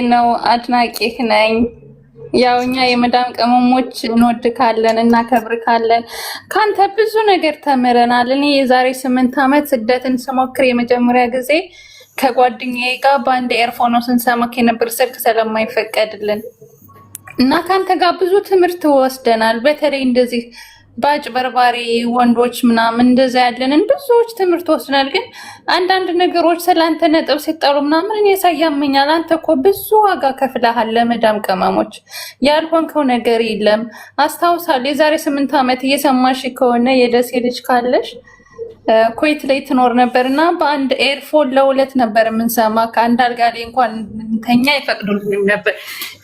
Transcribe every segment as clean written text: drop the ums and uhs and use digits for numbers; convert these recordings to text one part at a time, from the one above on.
ነው፣ አድናቂህ ነኝ። ያው እኛ የመዳም ቅመሞች እንወድካለን፣ እናከብርካለን። ከአንተ ብዙ ነገር ተምረናል። እኔ የዛሬ 8 ዓመት ስደትን ስሞክር የመጀመሪያ ጊዜ ከጓደኛዬ ጋር በአንድ earphone ስንሰማክ የነበር ስልክ ስለማይፈቀድልን እና ከአንተ ጋር ብዙ ትምህርት ወስደናል። በተለይ እንደዚህ በአጭበርባሪ ወንዶች ምናምን እንደዛ ያለንን ብዙዎች ትምህርት ወስደናል። ግን አንዳንድ ነገሮች ስለ አንተ ነጥብ ሲጠሩ ምናምን እኔ ያሳያመኛል። አንተ እኮ ብዙ ዋጋ ከፍለሃል ለመዳም ቅመሞች፣ ያልሆንከው ነገር የለም። አስታውሳለሁ የዛሬ 8 ዓመት እየሰማሽ ከሆነ የደሴ ልጅ ካለሽ ኩዌት ላይ ትኖር ነበር እና በአንድ earphone ለሁለት ነበር የምንሰማ። ከአንድ አልጋ ላይ እንኳን እንተኛ አይፈቅዱልንም ነበር፣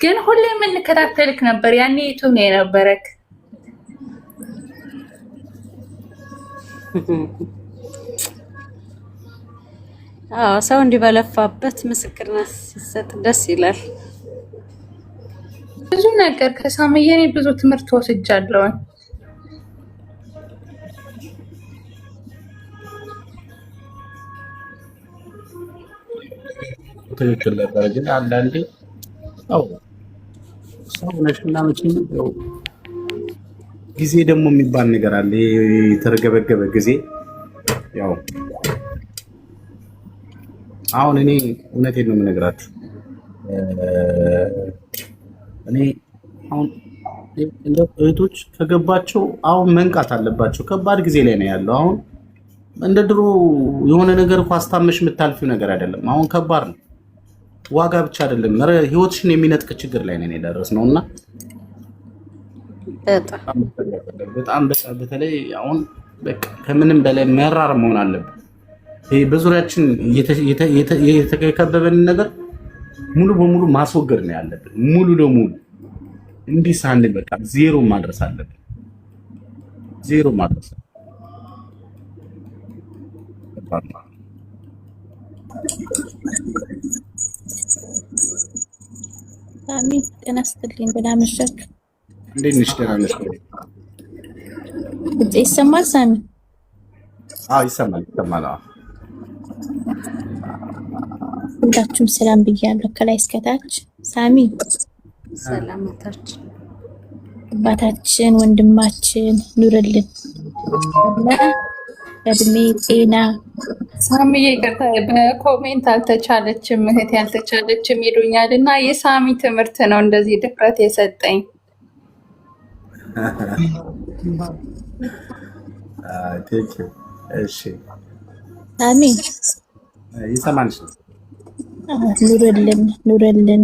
ግን ሁሌ የምንከታተልክ ነበር። ያኔ የቱ ነው የነበረክ? አዎ ሰው እንዲህ በለፋበት ምስክርነት ሲሰጥ ደስ ይላል። ብዙ ነገር ከሳምዬ እኔ ብዙ ትምህርት ወስጃለሁ። ትክክል ነበር። ግን አንዳንዴ ያው ሰው ነሽና መቼም ያው ጊዜ ደግሞ የሚባል ነገር አለ። የተረገበገበ ጊዜ ያው አሁን እኔ እውነቴን ነው የምነግራችሁ። እኔ አሁን እንደው እህቶች ከገባቸው አሁን መንቃት አለባቸው። ከባድ ጊዜ ላይ ነው ያለው። አሁን እንደ ድሮ የሆነ ነገር እኮ አስታመሽ የምታልፊው ነገር አይደለም። አሁን ከባድ ነው። ዋጋ ብቻ አይደለም ህይወትሽን የሚነጥቅ ችግር ላይ ነን የደረስነው እና በጣም በጣም በተለይ አሁን በቃ ከምንም በላይ መራር መሆን አለብን። ይሄ በዙሪያችን የተከበበንን ነገር ሙሉ በሙሉ ማስወገድ ነው ያለብን። ሙሉ ለሙሉ እንዲህ ሳንል በቃ ዜሮ ማድረስ አለብን። ዜሮ ማድረስ አለብን። ሳሚ ጤና ይስጥልኝ። ደህና አመሻችሁ። እንዴት ነሽ? ደህና ነሽ? ድምጼ ይሰማል ሳሚ? አዎ ይሰማል፣ ይሰማል። አዎ ሁላችሁም ሰላም ብያለሁ ከላይ እስከታች። ሳሚ ሰላምታችን አባታችን ወንድማችን ኑርልን እና እድሜ ጤና ሳሚዬ ይቅርታ በ comment አልተቻለችም፣ እህቴ አልተቻለችም ይሉኛል እና የሳሚ ትምህርት ነው እንደዚህ ድፍረት የሰጠኝ። Thank you። እሺ ሳሚ ይሰማልሽ? ኑርልን ኑርልን፣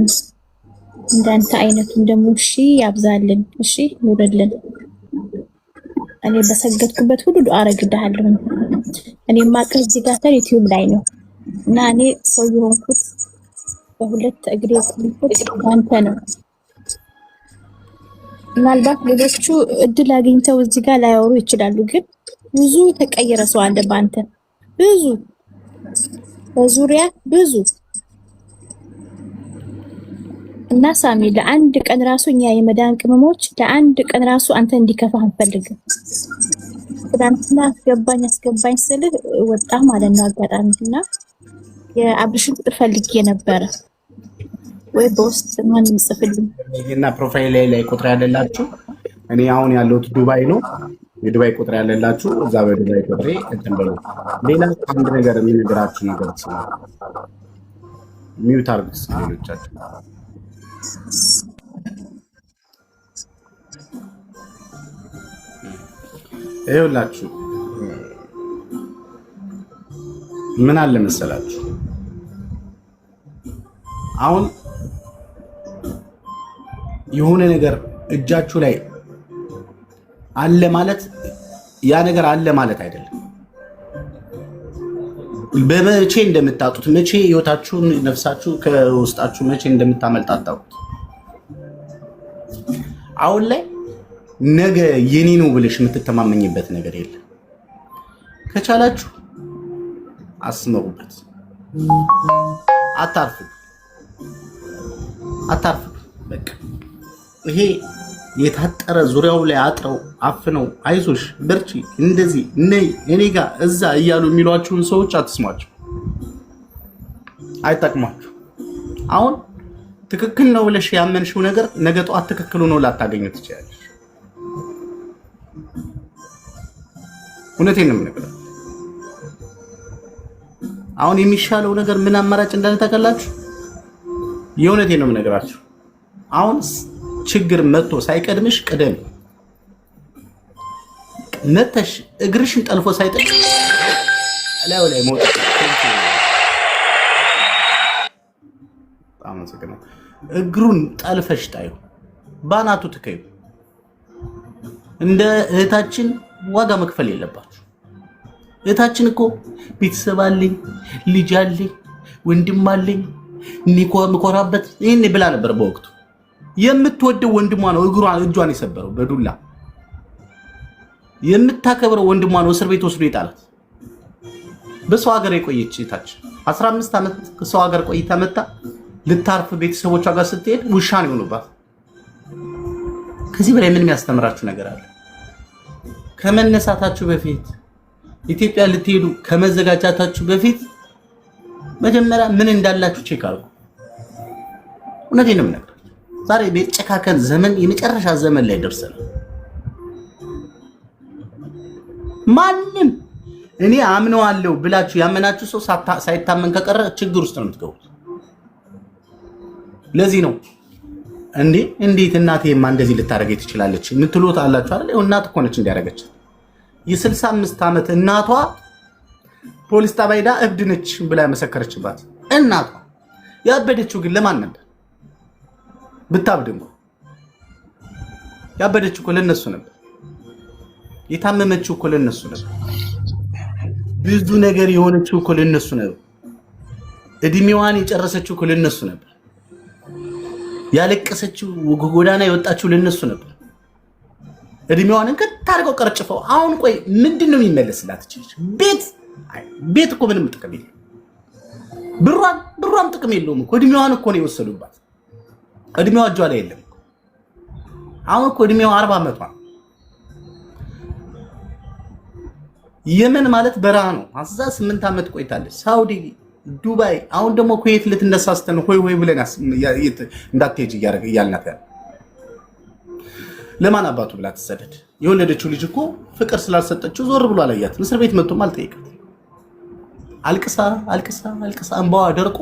እንዳንተ አይነቱን ደግሞ እሺ ያብዛልን። እሺ ኑርልን። እኔ በሰገድኩበት ሁሉ ዱአ አረግልሃለሁ። እኔ የማውቅህ እዚህ ጋር ዩቲዩብ ላይ ነው እና እኔ ሰው የሆንኩት በሁለት እግሬ የቆምኩት ባንተ ነው። ምናልባት ሌሎቹ እድል አግኝተው እዚህ ጋር ላያወሩ ይችላሉ፣ ግን ብዙ የተቀየረ ሰው አለ ባንተ፣ ብዙ በዙሪያ ብዙ እና ሳሚ ለአንድ ቀን ራሱ እኛ የመዳን ቅመሞች ለአንድ ቀን ራሱ አንተ እንዲከፋህ አንፈልግም። ትናንትና አስገባኝ አስገባኝ ስልህ ወጣ ማለት ነው አጋጣሚ እና የአብርሽን ቁጥር ፈልጌ ነበረ ወይ በውስጥ ማን ይጽፍልኝ እና profile ላይ ቁጥር ያለላችሁ እኔ አሁን ያለሁት ዱባይ ነው። የዱባይ ቁጥር ያለላችሁ እዛ በዱባይ ቁጥሬ እንትን በሉ። ሌላ አንድ ነገር የሚነግራችሁ ነገር mute አድርጉት ሌሎቻችሁ። ይኸውላችሁ ምን አለ መሰላችሁ አሁን የሆነ ነገር እጃችሁ ላይ አለ ማለት ያ ነገር አለ ማለት አይደለም። በመቼ እንደምታጡት መቼ ህይወታችሁን ነፍሳችሁ ከውስጣችሁ መቼ እንደምታመልጥ አታውቁት። አሁን ላይ ነገ የኔ ነው ብለሽ የምትተማመኝበት ነገር የለም። ከቻላችሁ አስመሩበት። አታርፉ፣ አታርፉ። በቃ ይሄ የታጠረ ዙሪያው ላይ አጥረው አፍነው አይዞሽ በርቺ፣ እንደዚህ ነይ፣ እኔ ጋ እዛ እያሉ የሚሏችሁን ሰዎች አትስሟቸው፣ አይጠቅሟችሁ። አሁን ትክክል ነው ብለሽ ያመንሽው ነገር ነገ ጠዋት ትክክል ሆኖ ላታገኙ ትችላለሽ። እውነቴን ነው የምነግርህ። አሁን የሚሻለው ነገር ምን አማራጭ እንዳለ ታውቃላችሁ? የእውነቴን ነው የምነግራችሁ። አሁን ችግር መጥቶ ሳይቀድምሽ ቅደም። መተሽ እግርሽን ጠልፎ ሳይጥል ላዩ ላይ መውጣት። አመሰግናለሁ። እግሩን ጠልፈሽ ጣዩ፣ ባናቱ ትከዩ። እንደ እህታችን ዋጋ መክፈል የለባችሁ። እህታችን እኮ ቤተሰብ አለኝ፣ ልጅ አለኝ፣ ወንድም አለኝ የምኮራበት ይህን ብላ ነበር በወቅቱ። የምትወደው ወንድሟ ነው እግሯን እጇን የሰበረው በዱላ። የምታከብረው ወንድሟ ነው እስር ቤት ወስዶ የጣላት። በሰው ሀገር የቆየች እህታችን 15 ዓመት ሰው ሀገር ቆይታ መጣ ልታርፍ ቤተሰቦቿ ጋር ስትሄድ ውሻ ነው የሆኑባት። ከዚህ በላይ ምን የሚያስተምራችሁ ነገር አለ? ከመነሳታችሁ በፊት ኢትዮጵያ ልትሄዱ ከመዘጋጃታችሁ በፊት መጀመሪያ ምን እንዳላችሁ check አድርጉ። እውነቴን ነው የምነግራችሁ። ዛሬ የጨካከን ዘመን የመጨረሻ ዘመን ላይ ደርሰናል። ማንም እኔ አምነዋለሁ ብላችሁ ያመናችሁ ሰው ሳይታመን ከቀረ ችግር ውስጥ ነው የምትገቡት። ለዚህ ነው እንዴ እንዴት እናቴማ እንደዚህ ልታደርገኝ ትችላለች የምትሉት አላችሁ አይደል? እናት እኮ ነች እንዲያደርገች። የ65 ዓመት እናቷ ፖሊስ ጣቢያ ሄዳ እብድ ነች ብላ መሰከረችባት። እናቷ ያበደችው ግን ለማን ነበር? ብታብድ እንኳ ያበደችው እኮ ለነሱ ነበር። የታመመችው እኮ ለነሱ ነበር። ብዙ ነገር የሆነችው እኮ ለነሱ ነበር። እድሜዋን የጨረሰችው እኮ ለነሱ ነበር። ያለቀሰችው ጎዳና የወጣችው ለነሱ ነበር። እድሜዋን እንክት አድርገው ቀርጭፈው። አሁን ቆይ ምንድን ነው የሚመለስላት? ቤት ቤት እኮ ምንም ጥቅም የለውም። ብሯም ጥቅም የለውም እኮ እድሜዋን እኮ ነው የወሰዱባት። እድሜዋ እጇ ላይ የለም። አሁን እኮ እድሜዋ 40 ዓመቷ። የመን ማለት በረሃ ነው። 18 ዓመት ቆይታለች። ሳውዲ፣ ዱባይ፣ አሁን ደግሞ ኩዌት ልትነሳ ስትል ሆይ ሆይ ብለን እንዳትሄጅ እያልናት ያለ ለማን አባቱ ብላ ትሰደድ? የወለደችው ልጅ እኮ ፍቅር ስላልሰጠችው ዞር ብሎ አላያትም። እስር ቤት መጥቶም አልጠየቃት። አልቅሳ አልቅሳ አልቅሳ እንባዋ ደርቆ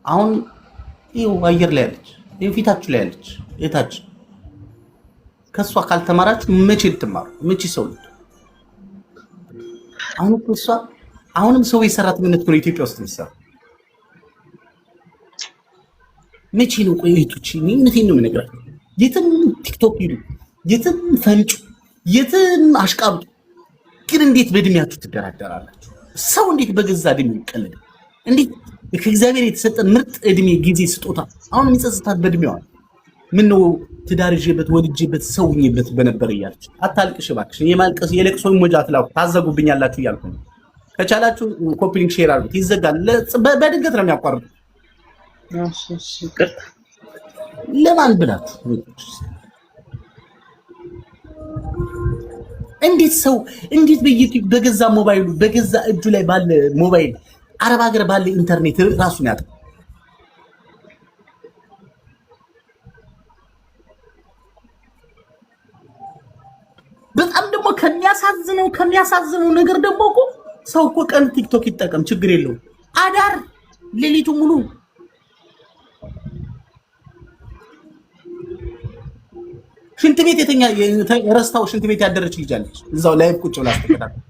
አሁን ይኸው አየር ላይ ያለች፣ ይኸው ፊታችሁ ላይ ያለች እህታችን። ከእሷ ካልተማራችሁ መቼ ልትማሩ? መቼ ሰው ልትሆኑ? አሁን እኮ እሷ አሁንም ሰው የሰራተኝነት እኮ ነው ኢትዮጵያ ውስጥ የሚሰራው። መቼ ነው ቆይ እህቶች፣ እውነቴን ነው የምነግራችሁ። የትም ቲክቶክ ሂዱ፣ የትም ፈንጩ፣ የትም አሽቃብጡ፣ ግን እንዴት በእድሜያችሁ ትደራደራላችሁ? ሰው እንዴት በገዛ እድሜው ይቀልዳል? እንዴት ከእግዚአብሔር የተሰጠ ምርጥ እድሜ ጊዜ ስጦታ አሁን የሚጸጽታት በእድሜዋ ምን ነው ትዳር ይዤበት ወልጄበት ሰው ሁኜበት በነበር እያለች አታልቅሽ እባክሽ። የማልቀስ የለቅሶ emoji አትላኩ፣ ታዘጉብኛላችሁ እያልኩ ነው። ከቻላችሁ copy link share አድርጉት። ይዘጋል። በድንገት ነው የሚያቋርጡት። ለማን ብላችሁ እንዴት ሰው እንዴት በዩቲዩብ በገዛ ሞባይሉ በገዛ እጁ ላይ ባለ ሞባይል አረብ ሀገር ባለ ኢንተርኔት ራሱን ያጣ? በጣም ደግሞ ከሚያሳዝነው ነገር ደግሞ እኮ ሰው እኮ ቀን ቲክቶክ ይጠቀም ችግር የለውም። አዳር ሌሊቱ ሙሉ ሽንት ቤት የተኛ ረስታው ሽንት ቤት ያደረች ልጅ አለች። እዛው live ቁጭ ብላ አስተከታተል።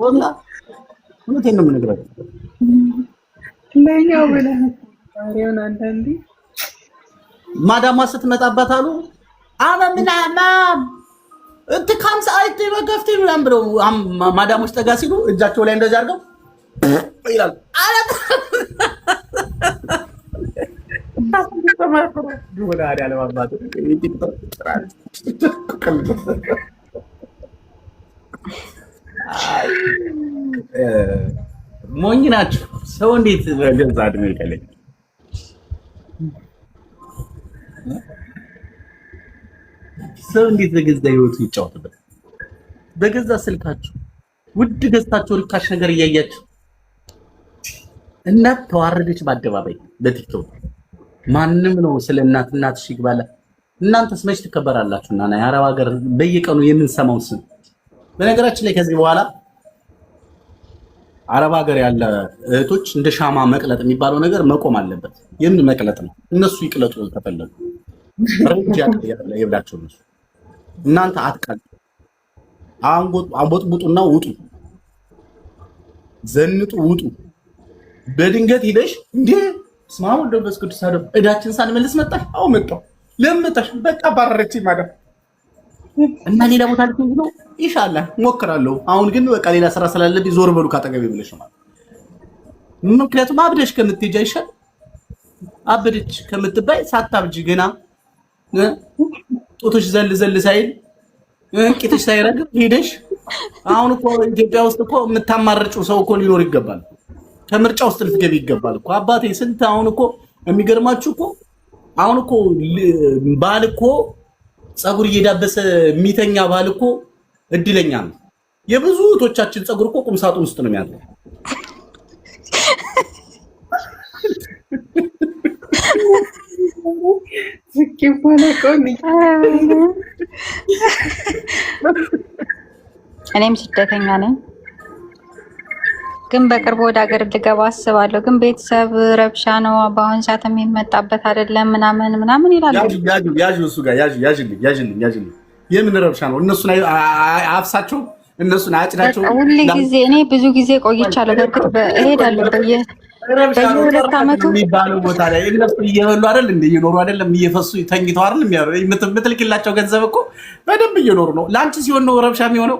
ወላ እውነቴን ነው የምነግራችሁ። ለኛው ብለህ ዛሬውን አንዳንዴ ማዳሟ ስትመጣባት አሉ አመ ምናምን እንት ካምሳ አይት በገፍቴ ምናምን ብለው ማዳሞች ጠጋ ሲሉ እጃቸው ላይ እንደዚህ አድርገው ይላሉ። ሞኝ ናቸው። ሰው እንዴት በገዛ እድሜው ይቀለኝ? ሰው እንዴት በገዛ ህይወቱ ይጫወትበት? በገዛ ስልካችሁ ውድ ገዝታችሁ ርካሽ ነገር እያያችሁ እናት ተዋረደች በአደባባይ በቲክቶክ። ማንም ነው ስለ እናት እናትሽ ይግባላ። እናንተስ መች ትከበራላችሁ? እና የአረብ ሀገር በየቀኑ የምንሰማው ስም። በነገራችን ላይ ከዚህ በኋላ አረብ ሀገር ያለ እህቶች እንደ ሻማ መቅለጥ የሚባለው ነገር መቆም አለበት። የምን መቅለጥ ነው? እነሱ ይቅለጡ ከፈለጉ ረጅ ይብላቸው እነሱ። እናንተ አትቀልጡ። አንቦጥቡጡና ውጡ፣ ዘንጡ፣ ውጡ። በድንገት ሂደሽ እንዴ ስማ ወልድ ወመንፈስ ቅዱስ አዶ እዳችን ሳንመልስ መጣሽ? አዎ መጣሁ። ለምን መጣሽ? በቃ ባረረችኝ ማዳም እና ሌላ ቦታ ልትሄጂ ነው? ኢንሻአላህ ሞክራለሁ። አሁን ግን በቃ ሌላ ስራ ስላለብኝ ዞር በሉ ካጠገቤ ብለሽ ማለት። ምክንያቱም አብደሽ ከምትሄጂ አይሻልም? አበደች ከምትባይ ሳታብጂ ገና ጡትሽ ዘል ዘል ሳይል ቂጥሽ ሳይረግብ ሄደሽ። አሁን እኮ ኢትዮጵያ ውስጥ እኮ የምታማርጪው ሰው እኮ ሊኖር ይገባል። ከምርጫ ውስጥ ልትገቢ ይገባል እኮ አባቴ። ስንት አሁን እኮ የሚገርማችሁ እኮ አሁን እኮ ባል እኮ ፀጉር እየዳበሰ የሚተኛ ባል እኮ እድለኛ ነው። የብዙ እህቶቻችን ፀጉር እኮ ቁም ሳጥን ውስጥ ነው የሚያድረው። እኔም ስደተኛ ነኝ፣ ግን በቅርቡ ወደ ሀገር ልገባ አስባለሁ። ግን ቤተሰብ ረብሻ ነው፣ በአሁን ሰዓት የሚመጣበት አይደለም ምናምን ምናምን ይላሉ። ያዥ እሱ ጋር ያዥ፣ ያዥልኝ፣ ያዥልኝ፣ ያዥልኝ። የምን ረብሻ ነው? እነሱን አፍሳቸው፣ እነሱን አጭዳቸው። ሁል ጊዜ እኔ ብዙ ጊዜ ቆይቻለሁ። በእርግጥ እሄዳለሁ በየሁለት ዓመቱ የሚባለው ቦታ ላይ እነሱ እየበሉ አይደል እንደ እየኖሩ አይደለም እየፈሱ ተኝተው አይደል የምትልክላቸው ገንዘብ እኮ በደንብ እየኖሩ ነው። ለአንቺ ሲሆን ነው ረብሻ የሚሆነው።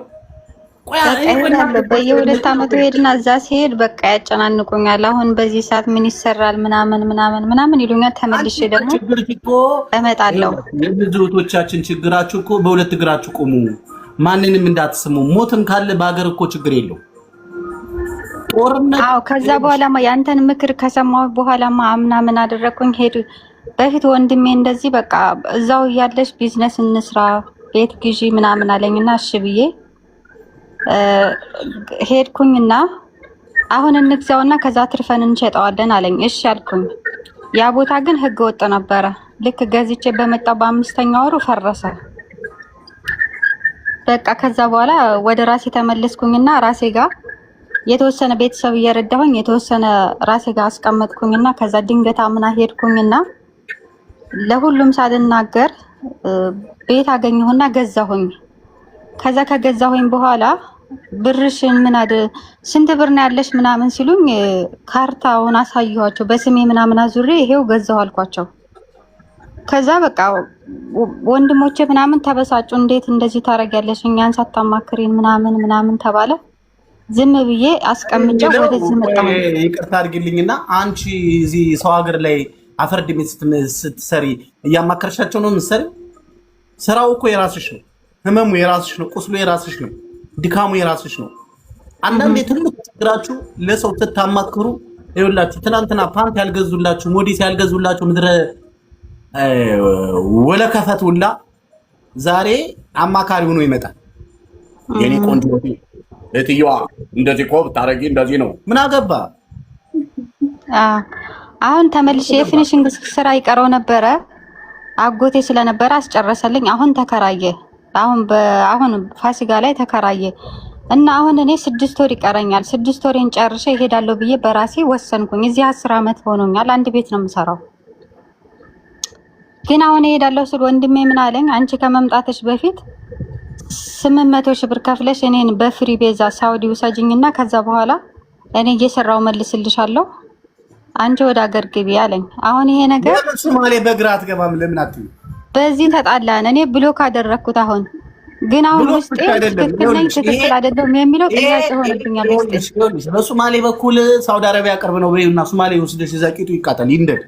በየሁለት ዓመቱ ሄድና እዛ ሲሄድ በቃ ያጨናንቁኛል። አሁን በዚህ ሰዓት ምን ይሰራል ምናምን ምናምን ምናምን ይሉኛል። ተመልሼ ደግሞ እመጣለሁ። የብዙ እህቶቻችን ችግራችሁ እኮ በሁለት እግራችሁ ቁሙ፣ ማንንም እንዳትስሙ። ሞትም ካለ በሀገር እኮ ችግር የለው ጦርነት። አዎ ከዛ በኋላማ ያንተን ምክር ከሰማሁ በኋላማ አምና ምን አደረግኩኝ? ሄዱ በፊት ወንድሜ እንደዚህ በቃ እዛው እያለሽ ቢዝነስ እንስራ ቤት ግዢ ምናምን አለኝና እሺ ብዬ ሄድኩኝና አሁን እንግዛውና ከዛ ትርፈን እንሸጠዋለን አለኝ። እሺ አልኩኝ። ያ ቦታ ግን ህገ ወጥ ነበረ። ልክ ገዝቼ በመጣው በአምስተኛ ወሩ ፈረሰ። በቃ ከዛ በኋላ ወደ ራሴ ተመለስኩኝና ራሴ ጋር የተወሰነ ቤተሰብ እየረዳሁኝ የተወሰነ ራሴ ጋር አስቀመጥኩኝና ከዛ ድንገት አምና ሄድኩኝና ለሁሉም ሳልናገር ቤት አገኘሁና ገዛሁኝ። ከዛ ከገዛሁኝ በኋላ ብርሽን ምን ስንት ብር ነው ያለሽ ምናምን ሲሉኝ ካርታውን አሳየኋቸው። በስሜ ምናምን አዙሬ ይሄው ገዛሁ አልኳቸው። ከዛ በቃ ወንድሞቼ ምናምን ተበሳጩ። እንዴት እንደዚህ ታደርጊያለሽ እኛን ሳታማክሪን ምናምን ምናምን ተባለ። ዝም ብዬ አስቀምጬው ወደዚህ መጣሁ። ይቅርታ አድርጊልኝና አንቺ እዚህ ሰው ሀገር ላይ አፈር ድሜ ስትሰሪ እያማከርሻቸው ነው የምትሰሪው? ስራው እኮ የራስሽ ነው። ህመሙ የራስሽ ነው። ቁስሉ የራስሽ ነው። ድካሙ የራስሽ ነው። አንዳንዴ ትልቁ ችግራችሁ ለሰው ስታማክሩ ይኸውላችሁ፣ ትናንትና ፓንት ያልገዙላችሁ ሞዲስ ያልገዙላችሁ ምድረ ወለከፈት ሁላ ዛሬ አማካሪ ሆኖ ይመጣል። የኔ ቆንጆ እህትየዋ እንደዚህ እኮ ብታረጊ እንደዚህ ነው። ምን አገባ? አሁን ተመልሼ የ finishing ስራ ይቀረው ነበረ። አጎቴ ስለነበረ አስጨረሰልኝ። አሁን ተከራየ። አሁን ፋሲካ ላይ ተከራየ እና አሁን እኔ 6 ወር ይቀረኛል። 6 ወሬን ጨርሼ እሄዳለሁ ብዬ በራሴ ወሰንኩኝ። እዚህ 10 ዓመት ሆኖኛል። አንድ ቤት ነው የምሰራው። ግን አሁን እሄዳለሁ ስል ወንድሜ ምን አለኝ፣ አንቺ ከመምጣትሽ በፊት 800 ሺህ ብር ከፍለሽ እኔን በ free ቪዛ ሳውዲ ውሰጅኝና ከዛ በኋላ እኔ እየሰራው መልስልሻለሁ፣ አንቺ ወደ ሀገር ግቢ አለኝ። አሁን ይሄ ነገር ሶማሌ በግራ አትገባም ለምን አትይም? በዚህ ተጣላን። እኔ block አደረግኩት። አሁን ግን አሁን ውስጤ ትክክል ነኝ ትክክል አይደለም የሚለው ጥያቄ ሆነብኛል። ውስጤ በሶማሌ በኩል ሳውዲ አረቢያ ቅርብ ነው በይና ሶማሌ ወስደሽ እዛ ቂጡ ይቃጠል ይንደድ፣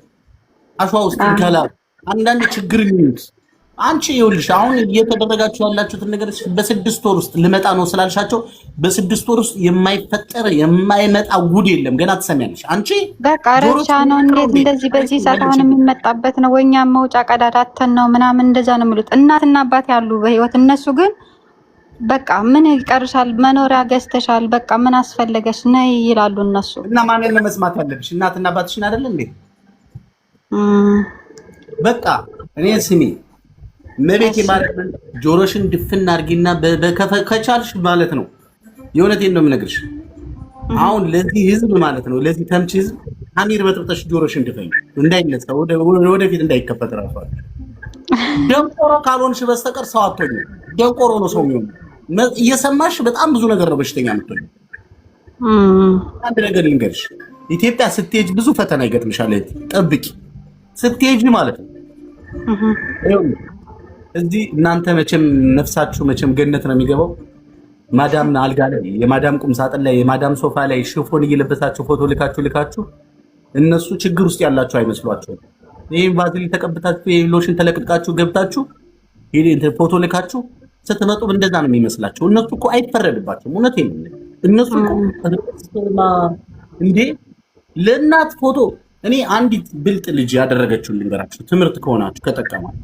አሸዋ ውስጥ ይከላ። አንዳንድ ችግር የሚሉት አንቺ ይኸውልሽ፣ አሁን እየተደረጋችሁ ያላችሁትን ነገር በ6 ወር ውስጥ ልመጣ ነው ስላልሻቸው በ6 ወር ውስጥ የማይፈጠር የማይመጣ ጉድ የለም። ገና ትሰሚያለሽ። አንቺ በቃ ረብሻ ነው። እንዴት እንደዚህ በዚህ ሰዓት አሁን የሚመጣበት ነው ወኛ መውጫ ቀዳዳተን ነው ምናምን እንደዛ ነው የሚሉት። እናትና አባት ያሉ በህይወት እነሱ ግን በቃ ምን ይቀርሻል? መኖሪያ ገዝተሻል፣ በቃ ምን አስፈለገሽ? ነይ ይላሉ እነሱ። እና ማንን ነው መስማት ያለብሽ? እናትና አባትሽን አይደለ እንዴ? እም፣ በቃ እኔ ስሚ መቤቴ እሺ ማርያምን ጆሮሽን ድፍን አድርጊና ከቻልሽ ማለት ነው። የእውነቴን ነው የምነግርሽ። እህ፣ አሁን ለዚህ ህዝብ ማለት ነው ለዚህ ተምች ህዝብ አሚር በጥብጠሽ ጆሮሽን ድፈኝ እንዳይነሳ ወደፊት እንዳይከፈት እራሷ ደንቆሮ ካልሆንሽ በስተቀር ሰው አትሆኝም። ደንቆሮ ነው ሰው የሚሆነው። እየሰማሽ በጣም ብዙ ነገር ነው በሽተኛ የምትሆኚው። እም፣ አንድ ነገር ልንገርሽ፣ ኢትዮጵያ ስትሄጅ ብዙ ፈተና ይገጥምሻል። እህቴ ጠብቂ፣ ስትሄጅ ማለት ነው። እህ፣ ይኸውልሽ እዚህ እናንተ መቼም ነፍሳችሁ መቼም ገነት ነው የሚገባው። ማዳም አልጋ ላይ፣ የማዳም ቁም ሳጥን ላይ፣ የማዳም ሶፋ ላይ ሽፎን እየለበሳችሁ ፎቶ ልካችሁ ልካችሁ እነሱ ችግር ውስጥ ያላችሁ አይመስሏቸውም። ይህን ቫዝሊን ተቀብታችሁ ይህን ሎሽን ተለቅልቃችሁ ገብታችሁ ይሄ እንትን ፎቶ ልካችሁ ስትመጡ እንደዛ ነው የሚመስላቸው። እነሱ እኮ አይፈረድባቸውም። እውነቴን ነው። እነሱ እኮ እም፣ እንዴ ለእናት ፎቶ እኔ አንዲት ብልጥ ልጅ ያደረገችውን ልንገራችሁ፣ ትምህርት ከሆናችሁ ከጠቀማችሁ።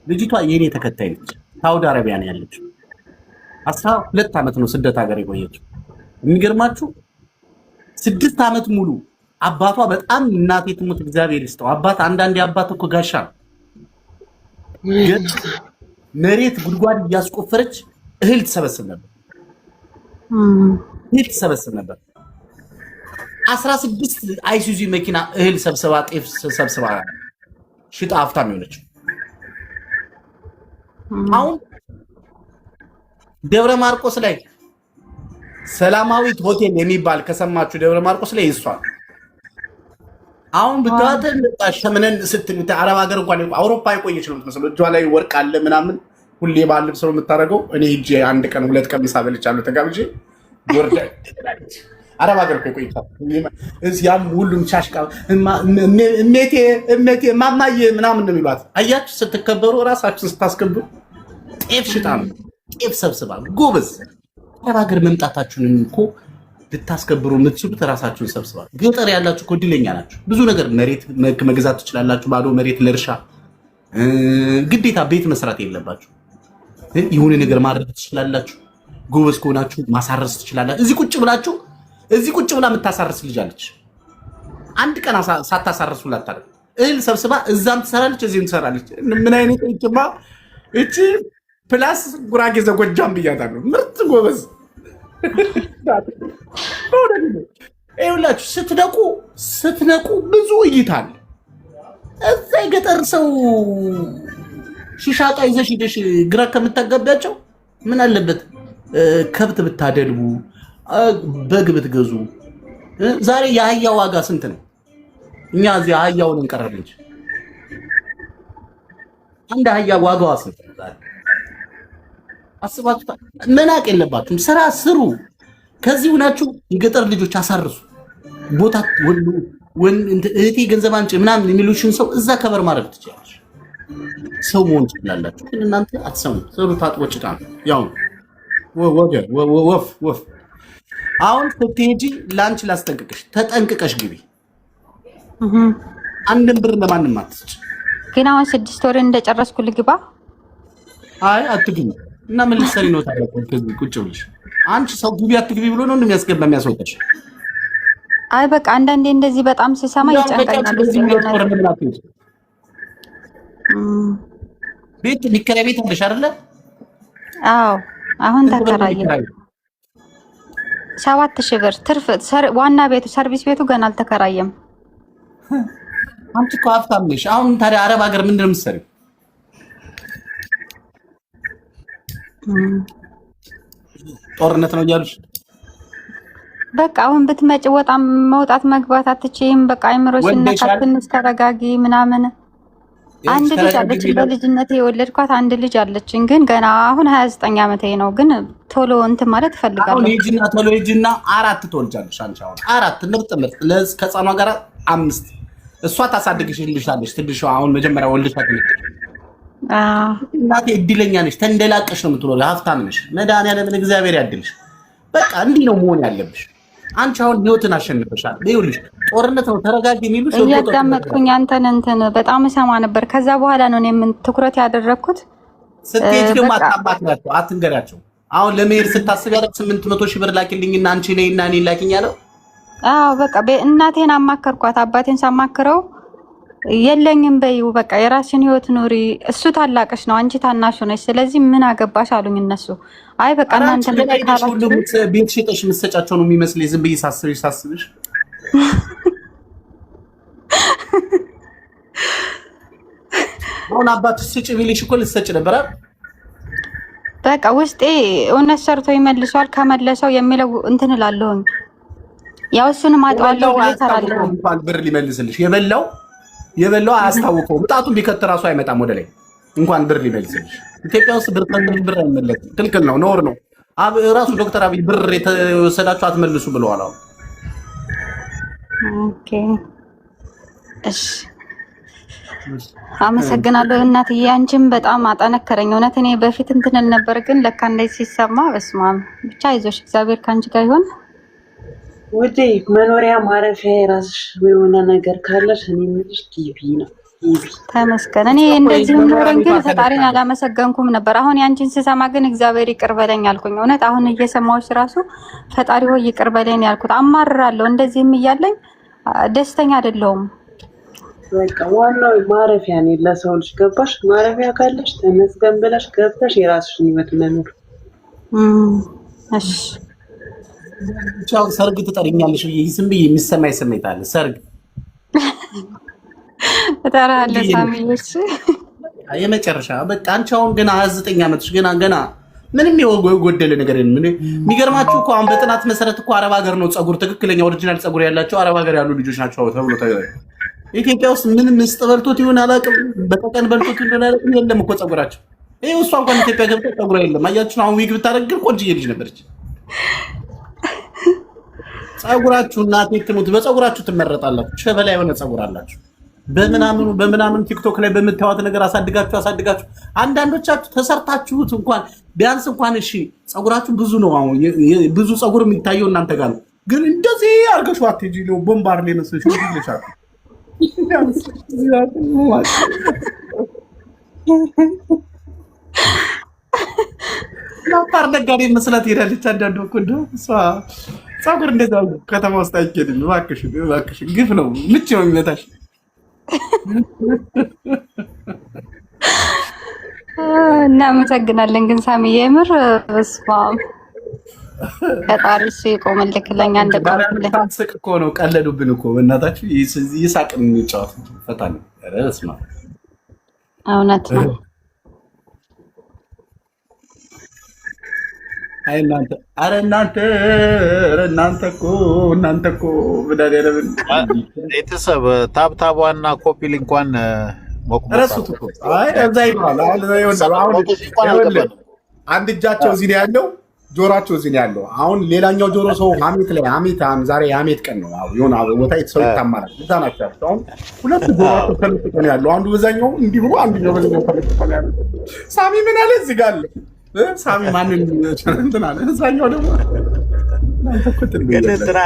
ልጅቷ የኔ ተከታይ ነች። ሳውዲ አረቢያ ነው ያለችው። 12 ዓመት ነው ስደት ሀገር የቆየችው። የሚገርማችሁ 6 ዓመት ሙሉ አባቷ በጣም እናቴ ትሙት እግዚአብሔር ይስጠው አባት፣ አንዳንዴ አባት እኮ ጋሻ ነው። ግን መሬት ጉድጓድ እያስቆፈረች እህል ትሰበስብ ነበር። እም፣ እህል ትሰበስብ ነበር። 16 አይሱዚ መኪና እህል ሰብስባ ጤፍ ሰብስባ ሽጣ ሀብታም የሆነችው። እም፣ አሁን ደብረ ማርቆስ ላይ ሰላማዊት ሆቴል የሚባል ከሰማችሁ ደብረ ማርቆስ ላይ ይሷል። አሁን ብታዋት ሸምነን ስትል አረብ ሀገር እንኳን አውሮፓ የቆየች ነው የምትመስለው። እጇ ላይ ወርቅ አለ ምናምን፣ ሁሌ ባል ልብስ ነው የምታደርገው። እኔ ሂጄ አንድ ቀን ሁለት ቀን ምሳ በልቻለሁ ተጋብዤ። ወርዳ አረብ ሀገር እኮ የቆየች ያም ሁሉም ሻሽቃ እሜቴ እሜቴ ማማዬ ምናምን ነው የሚሏት። አያችሁ ስትከበሩ እራሳችሁን ስታስከብሩ ጤፍ ሽጣ ነው ጤፍ ሰብስባ ጎበዝ። አረብ ሀገር መምጣታችሁን እኮ ልታስከብሩ የምትችሉት ራሳችሁን ሰብስባ። ገጠር ያላችሁ እኮ እድለኛ ናችሁ። ብዙ ነገር መሬት መግዛት ትችላላችሁ። ባዶ መሬት ለእርሻ ግዴታ ቤት መስራት የለባችሁ። የሆነ ነገር ማድረግ ትችላላችሁ። ጎበዝ ከሆናችሁ ማሳረስ ትችላላችሁ። እዚህ ቁጭ ብላችሁ እዚህ ቁጭ ብላ የምታሳርስ ልጅ አለች። አንድ ቀን ሳታሳርስ ሁላ አታደርግም። እህል ሰብስባ እዛም ትሰራለች፣ እዚህም ትሰራለች። ምን አይነት እችማ እቺ plus ጉራጌ ዘጎጃም ብያታለሁ። ምርጥ ጎበዝ። ይኸውላችሁ ስትነቁ ስትነቁ ብዙ እይታ አለ። እዛ የገጠር ሰው ሺሻ ዕቃ ይዘሽ ሂደሽ ግራ ከምታጋቢያቸው ምን አለበት ከብት ብታደልቡ፣ በግ ብትገዙ። ዛሬ የአህያ ዋጋ ስንት ነው? እኛ እዚህ አህያውን እንቀረብ እንጂ አንድ አህያ ዋጋዋ ስንት ነው ዛሬ? አስባችሁታል? መናቅ የለባችሁም። ስራ ስሩ። ከዚህ ሆናችሁ የገጠር ልጆች አሳርሱ። ቦታ እህቴ ገንዘብ አምጪ ምናምን የሚሉሽን ሰው እዛ cover ማድረግ ትችላለች። ሰው መሆን ትችላላችሁ። ግን እናንተ አትሰሙ። ሰሩ ታጥቦ ጭቃ ነው። ያው ወፍ ወፍ። አሁን ስትሄጂ ለአንቺ ላስጠንቅቅሽ፣ ተጠንቅቀሽ ግቢ። እህ። አንድም ብር ለማንም አትስጭ። ግን አሁን 6 ወር እንደጨረስኩ ልግባ? አይ አትግቢ። እና ምን ልትሰሪ ነው ታዲያ? ከዚህ ቁጭ ብለሽ አንቺ ሰው ግቢ አትግቢ ብሎ ነው እንደሚያስገባ የሚያስወጣሽ። አይ በቃ አንዳንዴ እንደዚህ በጣም ስሰማ ይጨንቀኛል። በዚህ ውስጥ 2 ወር የሆነ ለምን አትሄጂም? ቤት የሚከራይ ቤት አለሽ አይደለ? አዎ አሁን ስንት ብር ነው ተከራየ። የሚከራየው? 7,000 ብር ትርፍ ዋና ቤቱ ሰርቪስ ቤቱ ገና አልተከራየም። አንቺ እኮ ሀብታም ነሽ። አሁን ታዲያ አረብ ሀገር ምንድን ነው የምትሰሪው? ጦርነት ነው እያሉሽ በቃ አሁን ብትመጪ ወጣም መውጣት መግባት አትችይም። በቃ አይምሮ ሲነካ ወልደሻል? ትንሽ ተረጋጊ ምናምን። አንድ ልጅ ተረጋጊ አለችኝ፣ የሚለው በልጅነቴ የወለድኳት አንድ ልጅ አለችኝ። ግን ገና አሁን 29 ዓመቴ ነው። ግን ቶሎ እንትን ማለት አሁን እፈልጋለሁ። ሂጂና ቶሎ ሂጂና አራት ትወልጃለሽ። አንቺ አሁን አራት ምርጥ ምርጥ ከህፃኗ ጋር አምስት እሷ ታሳድግሽልሻለች። ትንሿ አሁን መጀመሪያ ወልደሻት የመጣች እናቴ እድለኛ ነሽ። ተንደላቀሽ ነው የምትኖሪው። ሀብታም ነሽ። መድኃኒዓለምን እግዚአብሔር ያድልሽ። በቃ እንዲህ ነው መሆን ያለብሽ። አንቺ አሁን ህይወትን አሸንፈሻል። ይኸውልሽ ጦርነት ነው ተረጋጊ የሚሉሽ እርጎ ጦርነት ነው። እያዳመጥኩኝ አንተን እንትን በጣም እሰማ ነበር። ከዛ በኋላ ነው እኔ ምን ትኩረት ያደረግኩት። ስትሄጂ ደግሞ በቃ አታማክሪያቸው፣ አትንገሪያቸው። አሁን ለመሄድ ስታስብ ያለ 800,000 ብር ላኪልኝና አንቺ ነይና እኔን ላኪኝ ያለው። አዎ በቃ እናቴን አማከርኳት። አባቴን ሳማክረው የለኝም በይው በቃ የራስሽን ህይወት ኑሪ፣ እሱ ታላቅሽ ነው፣ አንቺ ታናሹ ነሽ፣ ስለዚህ ምን አገባሽ አሉኝ እነሱ። አይ በቃ ኧረ አንቺ እናንተ ገና እንደዚህ ሄደሽ ሁሉ ካላችሁ ቤት ሽጠሽ የምትሰጫቸው ነው የሚመስለኝ። ዝም ብዬ ሳስብሽ አሁን አባትሽ ስጭ ቢልሽ እኮ ልትሰጭ ነበር አይደል? በቃ ውስጤ እውነት ሰርቶ ይመልሷል ከመለሰው የሚለው እንትን እላለሁኝ። ያው እሱንም አጠዋለሁ የበላው ብዬ አያስታውቀውም እሰራለሁኝ። እንኳን ብር ሊመልስልሽ የበላው አያስታውቀውም። ጣቱን ቢከት እራሱ አይመጣም ወደ ላይ እንኳን ብር ሊመልስልሽ። ኢትዮጵያ ውስጥ ብር ብር አይመለስም፣ ክልክል ነው፣ ነውር ነው። ራሱ ዶክተር አብይ ብር የተወሰዳችሁ አትመልሱ ብለዋል። አሁን okay እሺ፣ አመሰግናለሁ እናትዬ። አንቺም በጣም አጠነከረኝ እውነት። እኔ በፊት እንትን እል ነበር፣ ግን ለካ እንደዚህ ሲሰማ በስመ አብ። ብቻ አይዞሽ፣ እግዚአብሔር ከአንቺ ጋር ይሁን። ውዴ መኖሪያ ማረፊያ የራስሽ የሆነ ነገር ካለሽ እኔ የምልሽ ግቢ ነው ግቢ። ተመስገን። እኔ እሷ እኮ እንደዚህም መኖሪያ ኖረኝ ቤቷ ግን ፈጣሪን ተለቃለች። አላመሰገንኩም ነበር። አሁን ያንቺን ስሰማ ግን እግዚአብሔር ይቅር በለኝ አልኩኝ። እውነት አሁን እየሰማሁሽ ራሱ ፈጣሪ ሆይ ይቅር በለኝ ያልኩት። አማርራለሁ እንደዚህም እያለኝ ደስተኛ አይደለሁም። በቃ ዋናው ማረፊያ ነው ለሰው ልጅ ገባሽ? ማረፊያ ካለሽ ተመስገን ብለሽ ገብተሽ የራስሽን ህይወት መኖር። እም፣ እሺ ብቻ ሰርግ ትጠሪኛለሽ ብዬ ዝም ብዬ የሚሰማኝ ስሜት አለ። ሰርግ እጠራለሁ ሳሚዬ። እሺ የመጨረሻ በቃ አንቺ አሁን ገና 29 ዓመትሽ ገና ገና ምንም የጎደለ ነገር የለም። የሚገርማችሁ እኮ አሁን በጥናት መሰረት እኮ አረብ ሀገር ነው ፀጉር ትክክለኛ original ፀጉር ያላቸው አረብ ሀገር ያሉ ልጆች ናቸው ተብሎ ኢትዮጵያ ውስጥ ምን ምስጥ በልቶት ይሆን አላውቅም፣ በቀቀን በልቶት ይሆን አላውቅም። የለም እኮ ፀጉራቸው። ይኸው እሷ እንኳን ኢትዮጵያ ገብታ ፀጉሯ የለም። አያችሁ፣ አሁን ዊግ ብታደርግ ግን ቆንጅዬ ልጅ ነበረች። ፀጉራችሁ እናቴ ትሙት በፀጉራችሁ ትመረጣላችሁ። ሸበላ የሆነ ፀጉር አላችሁ። በምናምኑ በምናምኑ ቲክቶክ ላይ በምታዩት ነገር አሳድጋችሁ አሳድጋችሁ አንዳንዶቻችሁ ተሰርታችሁት እንኳን ቢያንስ እንኳን እሺ ፀጉራችሁ ብዙ ነው። አሁን ብዙ ፀጉር የሚታየው እናንተ ጋር ነው። ግን እንደዚህ አድርገሽው አትሄጂ ነው ቦምባር ላይ መስለሽ ይልሻል። ላፓር ነጋዴ መስላት ሄዳለች። አንዳንዱ እኮ እንደው እሷ ፀጉር እንደዛ ከተማ ውስጥ አይኬድም። እባክሽን እባክሽን፣ ግፍ ነው፣ ምች ነው የሚመታሽ። እናመሰግናለን ግን ሳሚዬ፣ የምር በስመ አብ ፈጣሪ እሱ ይቆምልክ ለኛ እንደቆምክልን። ስቅ እኮ ነው፣ ቀለዱብን እኮ በእናታችሁ። ይሳቅ እንጫወት ፈታ ነው። ኧረ በስመ አብ። እውነት ነው። አይ እናንተ፣ ኧረ እናንተ፣ ኧረ እናንተ እኮ እናንተ እኮ መድኃኒዓለምን ቤተሰብ tap ታቧና copy link ኳን ሞቅ ሞቅ ረሱት እኮ። አይ እዛ ይለዋል። አሁን እዛ ይኸውልህ፣ አሁን 700,000 እንኳን ይኸውልህ አልገባንም። አንድ እጃቸው እዚህ ነው ያለው፣ ጆሯቸው እዚህ ነው ያለው። አሁን ሌላኛው ጆሮ ሰው ሀሜት ላይ ሀሜት ዛሬ የሀሜት ቀን ነው። አዎ የሆነ ቦታ ሰው ይታማል። እዛ ናቸው ያሉት። አሁን ሁለቱ ጆሯቸው ተለጥቆ ነው ያለው። አንዱ በዛኛው እንዲህ ብሎ አንዱኛው በዛኛው ተለጥቆ ነው ያለው። ሳሚ ምን አለ እዚህ ጋር አለ እ ሳሚ ማንን እንትን አለ። እዛኛው ደግሞ እናንተ እኮ ግን ትለያላችሁ። እንትና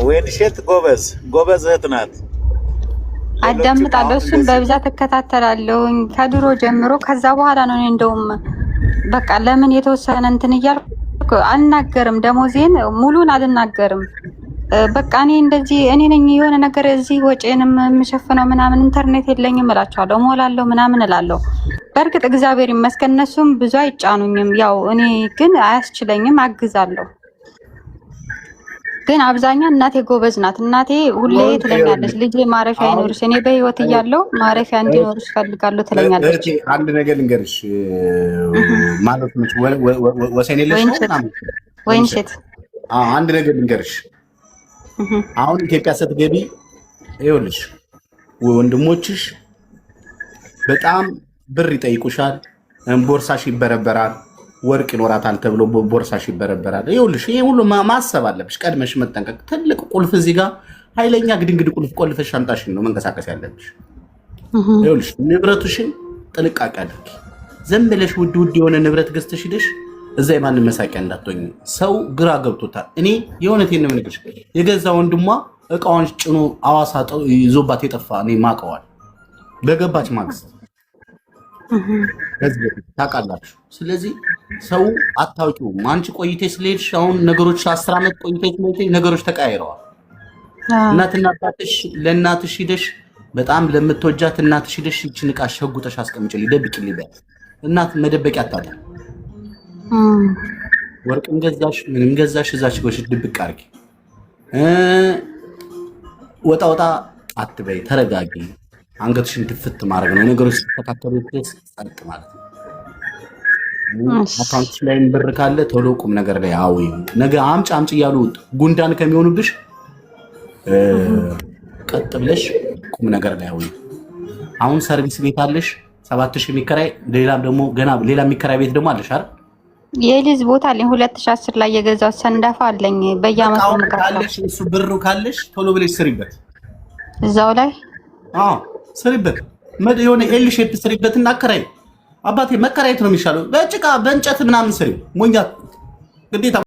ወይንሸት ጎበዝ ጎበዝ እህት ናት። ሌሎቹም አዳምጣለሁ አሁን እሱን እንደዚህ በብዛት እከታተላለሁኝ ከድሮ ጀምሮ። ከዛ በኋላ ነው እኔ እንደውም በቃ ለምን የተወሰነ እንትን እያልኩ አልናገርም፣ ደሞዜን ሙሉን አልናገርም። በቃ እኔ እንደዚህ እኔ ነኝ የሆነ ነገር እዚህ ወጪንም የምሸፍነው ምናምን ኢንተርኔት የለኝም እላቸዋለሁ፣ እሞላለሁ ምናምን እላለሁ። በእርግጥ እግዚአብሔር ይመስገን እነሱም ብዙ አይጫኑኝም። ያው እኔ ግን አያስችለኝም፣ አግዛለሁ። ግን አብዛኛው እናቴ ጎበዝ ናት። እናቴ ሁሌ ትለኛለች ልጄ ማረፊያ አሁን ይኖርሽ፣ እኔ በህይወት እያለሁ ማረፊያ እንዲኖርሽ እፈልጋለሁ ትለኛለች። እህቴ አንድ ነገር ልንገርሽ፣ ማለት ወሰን የለሽ ነው ወይንሸት ምናምን ወይንሸት። ወይንሸት አዎ፣ አንድ ነገር ልንገርሽ። አሁን ኢትዮጵያ ስትገቢ ይኸውልሽ ወንድሞችሽ በጣም ብር ይጠይቁሻል። ቦርሳሽ ይበረበራል። ወርቅ ይኖራታል ተብሎ ቦርሳሽ ይበረበራል። ይኸውልሽ ይሄ ሁሉ ማሰብ አለብሽ፣ ቀድመሽ መጠንቀቅ። ትልቅ ቁልፍ እዚህ ጋር ኃይለኛ ግድንግድ ቁልፍ ቆልፈሽ ሻንጣሽን ነው መንቀሳቀስ ያለብሽ። ይኸውልሽ ንብረትሽን ጥንቃቄ አድርጊ። ዝም ብለሽ ውድ ውድ የሆነ ንብረት ገዝተሽ ሂደሽ እዛ የማንም መሳቂያ እንዳትሆኝ። ሰው ግራ ገብቶታል። እኔ የእውነቴን ነው የምነግርሽ። የገዛ ወንድሟ እቃዋን ጭኖ አዋሳ ይዞባት የጠፋ እኔ ማቀዋል በገባች ማግስት ከዚህ በፊት ታውቃላችሁ። ስለዚህ ሰው አታውቂውም። አንቺ ቆይተሽ ስለሄድሽ አሁን ነገሮች 10 ዓመት ቆይተሽ ስለሄድሽ ነገሮች ተቀያይረዋል። እናትና አባትሽ፣ ለእናትሽ ሂደሽ፣ በጣም ለምትወጃት እናትሽ ሂደሽ ይችን ዕቃ ሸጉጠሽ አስቀምጪልኝ፣ ደብቂልኝ በያት። እናት መደበቂያ አታጣም። ወርቅም ገዛሽ ምንም ገዛሽ እዛች ጎሽ ድብቅ አድርጊ። ወጣ ወጣ አትበይ፣ ተረጋጊ። አንገትሽን ድፍት ማድረግ ነው። ነገሮች ሲስተካከሉ ድረስ ጸጥ ማለት ነው። Account ሽ ላይም ብር ካለ ቶሎ ቁም ነገር ላይ አውዪ። ነገ አምጭ አምጭ እያሉ ጉንዳን ከሚሆኑብሽ ቀጥ ብለሽ ቁም ነገር ላይ አውዪ። አሁን service ቤት አለሽ 7,000 የሚከራይ፣ ሌላም ደግሞ ገና ሌላ የሚከራይ ቤት ደግሞ አለሽ አይደል? የሊዝ ቦታ አለኝ፣ 2010 ላይ የገዛሁት ሰንዳፋ አለኝ። በየአመቱ አሁን የምከፍለው። ካለሽ እሱ ብሩ ካለሽ ቶሎ ብለሽ ስሪበት። እዛው ላይ። አዎ ስሪበት። የሆነ L shape ስሪበት እና አከራይ። አባቴ መከራየት ነው የሚሻለው። በጭቃ በእንጨት ምናምን ስሪ። ሞኛ ግዴታ።